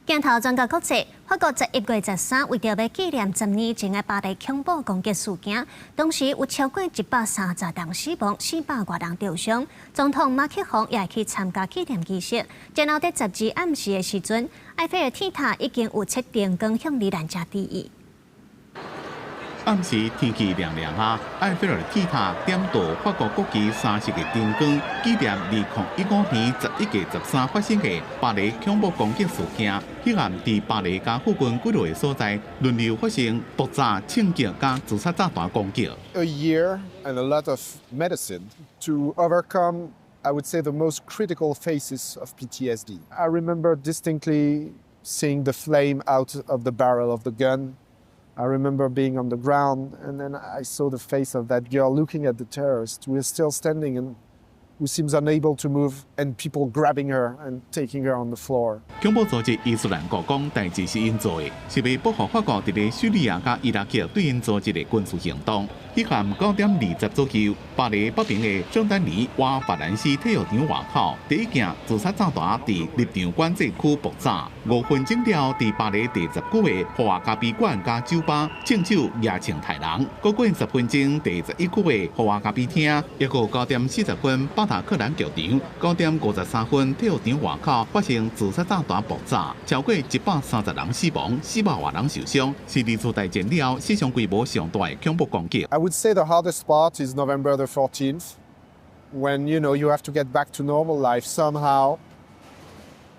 鏡頭轉到國際，法國11月13為著欲紀念10年前的巴黎恐怖攻擊事件，當時有超過130人死亡，400外人著傷。總統馬克宏也去參加紀念儀式。然後佇12暗時的時陣，埃菲爾鐵塔已經有設燈光向罹難者致意。暗時天氣涼涼啊，埃菲爾鐵塔點著法國國旗三色的燈光，紀念2015年11月13發生的巴黎恐怖攻擊事件。彼暗佇巴黎佮附近幾个所在輪流發生爆炸、槍擊佮自殺炸彈攻擊。 A year and a lot of medicine to overcome, I would say, the most critical phases of PTSD. I remember distinctly seeing the flame out of the barrel of the gun. I remember being on the ground and then I saw the face of that girl looking at the terrorist who is still standing and who seems unable to move, and people grabbing her and taking her on the floor. 恐怖組織伊斯蘭國講代誌是𪜶做的，是欲報復法國佇咧敘利亞佮伊拉克對𪜶組織的軍事行動。彼暗9點20左右，巴黎北邊的聖丹尼瓦法蘭西體育場外口，第一件自殺炸彈佇入場管制區爆炸。5分鐘了後，佇巴黎第10區的豪華咖啡館佮酒吧，槍手舉槍刣人。閣過10分鐘，第11區的豪華咖啡廳，抑閣9點40分，巴達克蘭劇場，9點53分，體育場外口發生自殺炸彈爆炸，超過130人死亡，400外人受傷，是二次大戰了後史上規模上大的恐怖攻擊。 I would say the hardest part is November the 14th, when you have to get back to normal life somehow,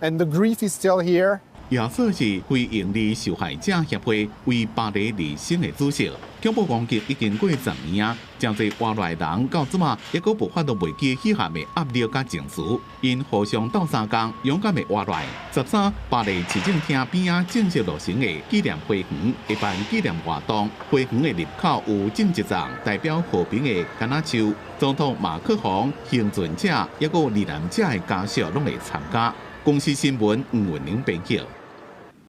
and the grief is still here. 耶穌是非營利受害者協會為巴黎而生的主席。恐怖攻擊已經過10年啊，誠濟活落來人到這馬猶閣無法度袂記彼暗的壓力佮情緒，𪜶互相鬥相共，勇敢的活落來。13巴黎市政廳邊仔正式落成的紀念花園，會辦紀念活動。花園的入口有種一叢代表和平的柑仔樹。總統馬克宏、倖存者，猶閣罹難者的家屬攏會參加。公視新聞吳文玲編輯。